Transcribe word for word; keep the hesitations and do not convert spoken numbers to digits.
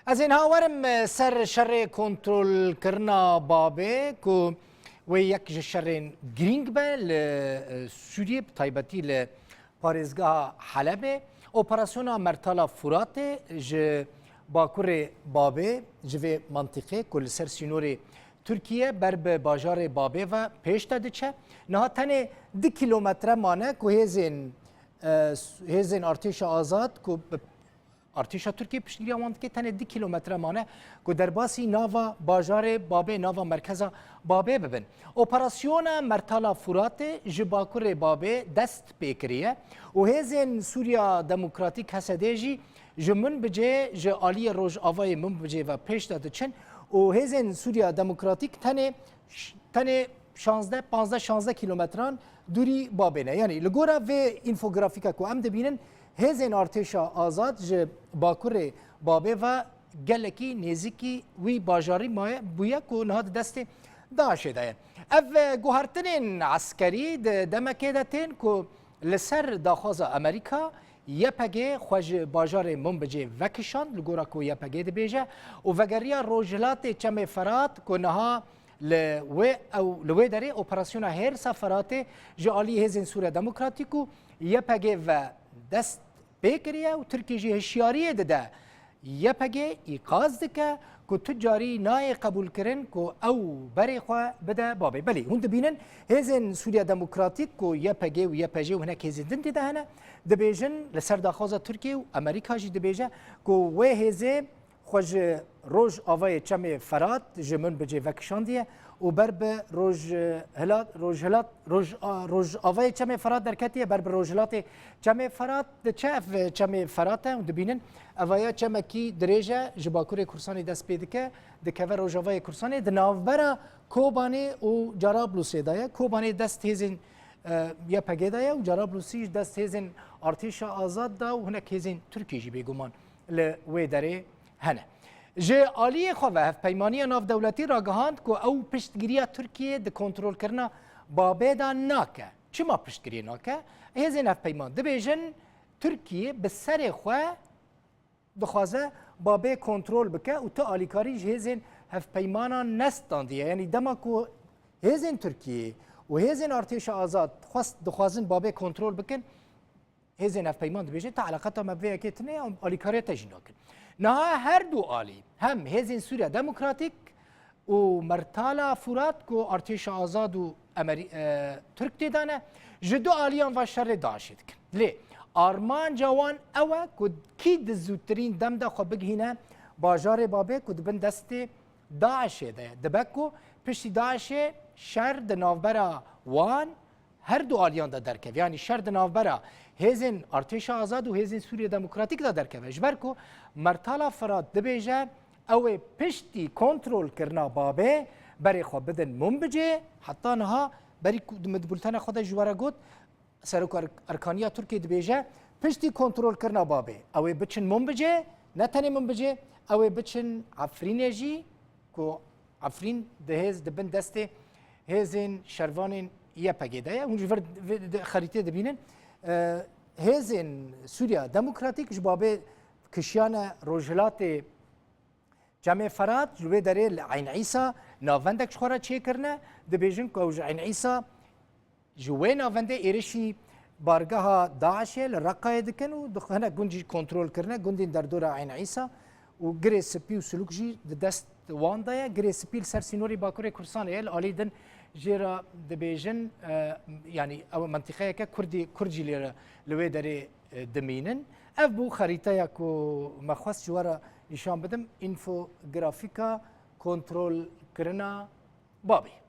Ez ê niha werim, e, ser şerê kontrolkirina Babê, ku wê yek ji şerên girîng be li, e, Sûriyê, bi taybetî li parêzgeha Helebê. Operasyona Mertala Furatê ji bakurê Babê, ji vê mentiqê ku li ser sînorê Tirkiye ber bi bajarê Babê ve pêş de diçe. Niha tenê du kîlometre mane ku hêzên, e, hêzên Artêşa Azad ku bi Artêşa Tirkiyê piştgiriya wan dike, tenê du kîlometre mane ku derbasî nava bajarê Babê, nava merkeza Babê bibin. Operasyona Mertala Furatê ji bakurê Babê dest pê kiriye û hêzên Sûriya Demokratîk, H S D, jî ji Minbicê, ji aliyê rojavayê Minbicê ve pêş de diçin û hêzên Sûriya Demokratîk tenê ş-, tenê şazdeh, panzdeh, şazdeh kîlometran dûrî Babê ne. Yanî li gora vê înfografîka ku em dibînin, hêzên Artêşa Azad ji bakurê Babê ve gelekî nêzîkî wî bajarî maye, bûye ku niha di destê DAIŞê de ye. Ev, e, guhertinên eskerî di demekê de tên ku li ser daxwaza Amerîka, Y P G xwe ji bajarê Minbicê vekişand, li gora ku Y P G dibêje, û vegeriya rojhilatê Çemê Ferat ku niha li wê ew, li wê derê operasyona Hêrsa Feratê ji alî hêzên Sûriya Demokratîk û Y P G ve dest pê kiriye û Tirkiye jî hişyariyê dide Y P G, îqaz dike ku tu carî nayê qebûlkirin ku ew berê xwe bide Babê. Belê, hûn dibînin hêzên Sûriya Demokratîk ku Y P G û Y P J û hinek hêzên din tê de hene, dibêjin li ser daxwaza Tirkiye û Amerîka jî dibêje ku wê hêzê xwe ji rojavayê Çemê Ferat ji Minbicê vekişandiye û ber bi roj, hilat, rojhilat, roj, a, rojavayê Çemê Ferat derketiye, ber bi rojhilatê Çemê Ferat diçe. Ev Çemê Ferat e, hûn dibînin, evaya çemekî dirêj e, ji bakurê Kurdistanê dest pê dike, dikeve rojavayê Kurdistanê, di navbera Kobanê û Carablusê de ye. Kobanê dest hêzên, e, Y P G de ye û Carablûsî ji dest hêzên Artêşa Azad de û hinek hêzên Tirkiyê jî bêguman li wê derê hene. Ji aliyê xwe ve Hevpeymaniya Navdewletî ragihand ku ew piştgiriya Tirkiyê di kontrolkirina Babê de nake. Çima piştgiriyê nake? Hêzên hevpeyman dibêjin, Tirkiye bi serê xwe dixwaze Babê kontrol bike û tu alîkarî ji hêzên hevpeymanan nestandiye. Yanî dema ku hêzên Tirkiyê û hêzên Artêşa Azad xwest, dixwazin Babê kontrol bikin, hêzên hevpeyman dibêjin, te eleqeta me bi vê yekê tune ye, em alîkariya te jî nakin. Niha her du alî, hem hêzên Sûriya Demokratîk û Mertala Furat ku Artêşa Azad û Emerî-, e, Tirk tê de ne, ji du aliyan ve şerê DAIŞê dikin. Lê armanca wan ew e ku kî di zûtirîn dem de xwe bigihîne bajarê Babê ku di bin destê DAIŞê de ye. Dibe ku piştî DAIŞê şer di navbera wan her du aliyan de derkeve. Yanî şer di navbera hêzên Artêşa Azad û hêzên Sûriye Demokratîk de derkeve. Ji ber ku Mertala Firat dibêje, ew ê piştî kontrolkirina Babê berê xwe bidin Minbicê. Heta niha berî ku min di bultena xwe de ji we re got, Serok Er-, Erkaniya Tirkiyê dibêje, piştî kontrolkirina Babê, ew ê biçin Minbicê, ne tenê Minbicê, ew ê biçin Efrînê jî, ku Efrîn di hêz, di bin destê hêzên şervanên Y P G de ye. Hûn ji vir, vir, di xerîtê dibînin. E, hêzên Sûriya Demokratîk ji Babê kişiyane rojhilatê Çemê Ferat, ji wê derê li Eyn Îsa navendek ji xwe re çêkirine. Dibêjin ku ew ji Eyn Îsa, ji wê navendê êrişî bargeha DAIŞê li Reqayê dikin û di hinek gund jî kontrol kirine, gundên derdora Eyn Îsa û Girê Spî û Silûk jî di dest wan de ye. Girê Spî li ser sînorê Bakurê Kurdistanê ye, li alî din jê re dibêjin, e, yanî ew mentiqeyeke Kurdî, Kurd jî lê re li wê derê, e, dimînin. Ev bû xerîteya ku me xwest ji we re nîşan bidim, înfografîka kontrolkirina Babê.